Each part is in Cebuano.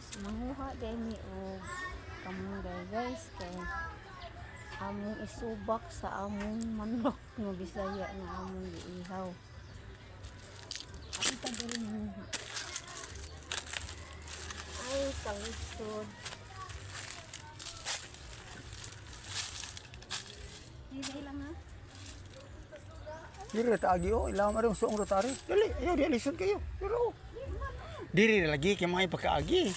Guys, manguha diay mi og kamunggay, guys, kay among isubak sa among manok nga Bisaya nga among giihaw. Ang tagal manguha. Ay, kalisod. Ay, lang ha. Diri ra agi oh, ilaw man suong rotary. Dali, ayo di lisod kayo. Pero oh. Diri ra lagi kay mga pagkaagi.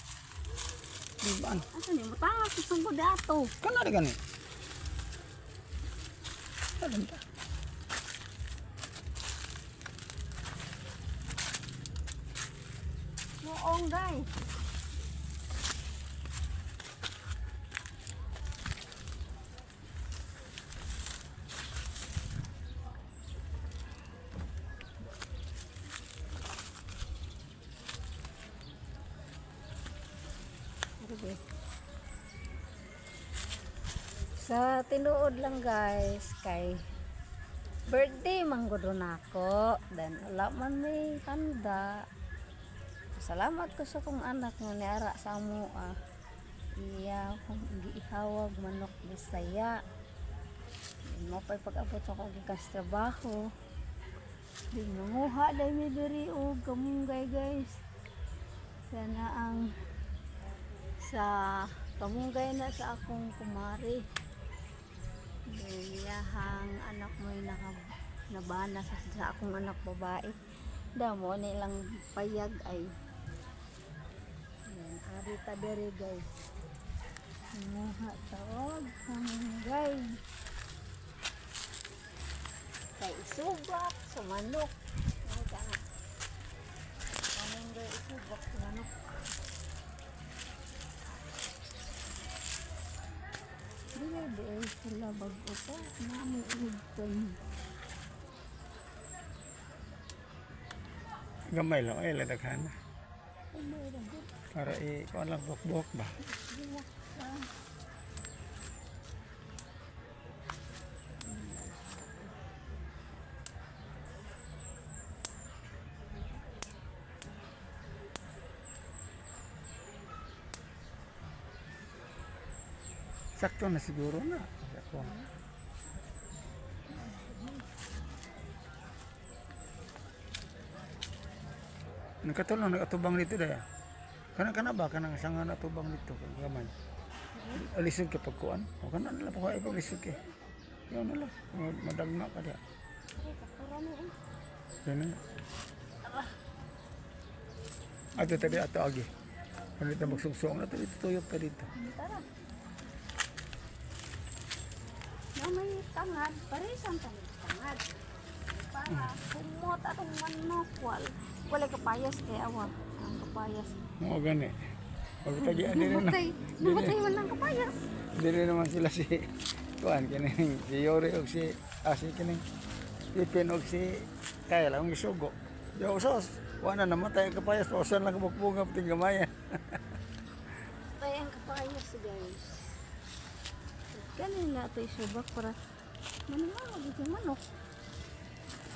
Di ba? Asa ni mo tanga sa sugod ato? Kana ra gani. Alam ta. Noong, guys. Okay. Sa tinuod lang, guys, kay birthday manggod nako, then wala man may handa. Salamat ko sa kong anak nga niara sa amo ah. Iya akong giihawag manok Bisaya. Mo pa'y pag-abot ako gikas trabaho. Di manguha dahil mi diri og kamunggay, guys. Sana ang sa kamunggay na sa akong kumari. Iyahang anak mo'y naka nabana sa akong anak babae. Damo nilang payag ay. Yan, ari ta diri, guys. Manguha ta og kamunggay. Kay isubak sa manok. Ano ka na? Kamunggay isubak sa manok. Dili di ay sila bag-o pa. Namo ugtong. Gamay lang ay ladaghan. Ay, mayroon din. Para i kuan lang buhok-buhok ba. Buwak pa. Sakto na siguro na. Sakto. Nakatulong nagatubang dito daya. Kana kana ba kanang sanga natubang dito kag gamay. Alisod ka pagkuan. O kana na lang pa kay lisod kay. Yan na lang. Madagna ka diya. Ay, kakura ni eh. Yan na. Ato tadi ato agi. Ano ito magsugsuong na ito tuyok pa dito. Tara. Na may tangad, paresan tangad. Tangad. Para kumot atong manok wal. Wala kapayas kay awa. Ang kapayas. Mo gani. Pag tagi ani na. Namatay, namatay man ang kapayas. Dili naman sila si kuan kining si Yori og si si kining Pipin og si Kyle ang gisugo. Yo sos, wa na namatay ang kapayas, pausan lang kabukbunga pati gamay. Patay ang kapayas, guys. Ganin na ito isubak para manamawag yung manok.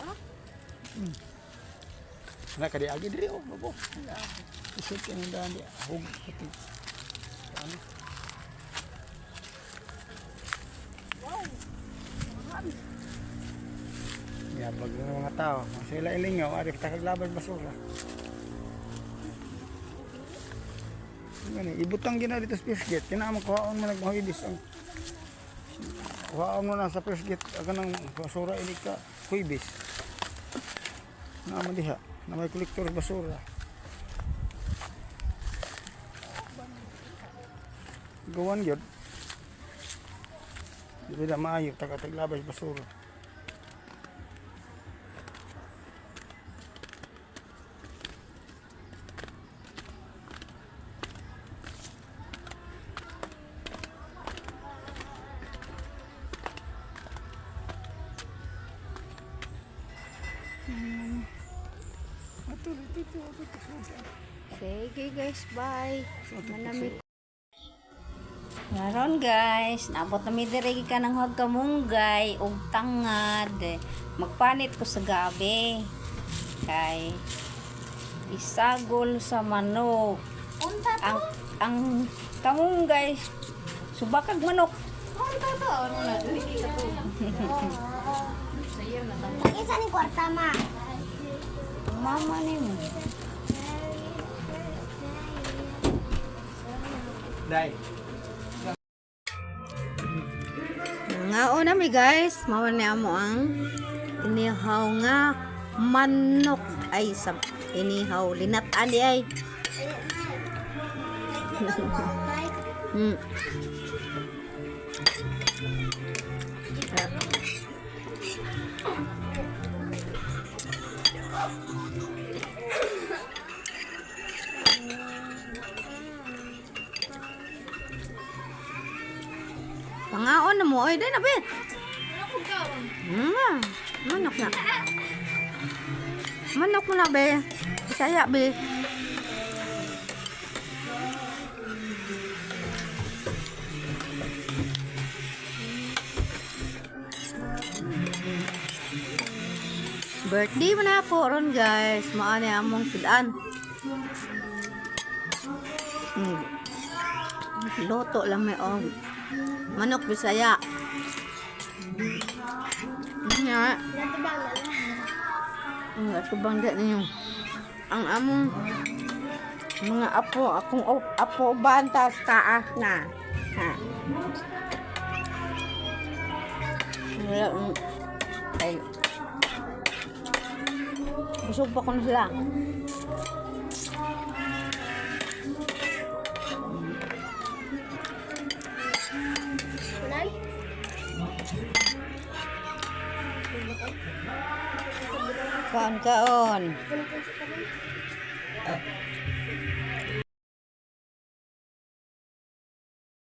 Ah, Na kadi agi diri oh, babo. Isod kining daan di hug pati. Ano? Wow. Marami. Yabag ng mga tao. Sila ilingaw, ari ta kaglabas basura. Gani, ibutang gina dito sa first gate. Kina mo kuhaon mo nagmahibis ang kuhaon mo na sa first gate aga nang basura ini ka huibis. Naman diha, na may kolektor basura. Gawan gyud. Di na maayo taga taglabas basura. Ato, dito, dito, dito. Sige guys, bye. Manami. Karon guys, naabot na mi diri gikan ang huwag kamunggay ug tangad. Magpanit ko sa gabi. Kay isagol sa manok. Ang kamunggay subakag manok. Isa ni kwarta, ma. Mama nimo. Dai. Ngaon na mi, guys, mao ni amo ang inihaw nga manok ay sa inihaw linat-an di ay. Pangaon na mo oy, day na be. Manok na. Manok mo na be. Bisaya be. Birthday mo na ako ron, guys. Maani among sudan. Luto lang may og manok Bisaya. Nga. Ang atubang di ninyo. Ang among mga apo, akong apo bantas taas na. Ha. Wala, ay. Busog pa ko na sila. Kulay? Kaon, kaon.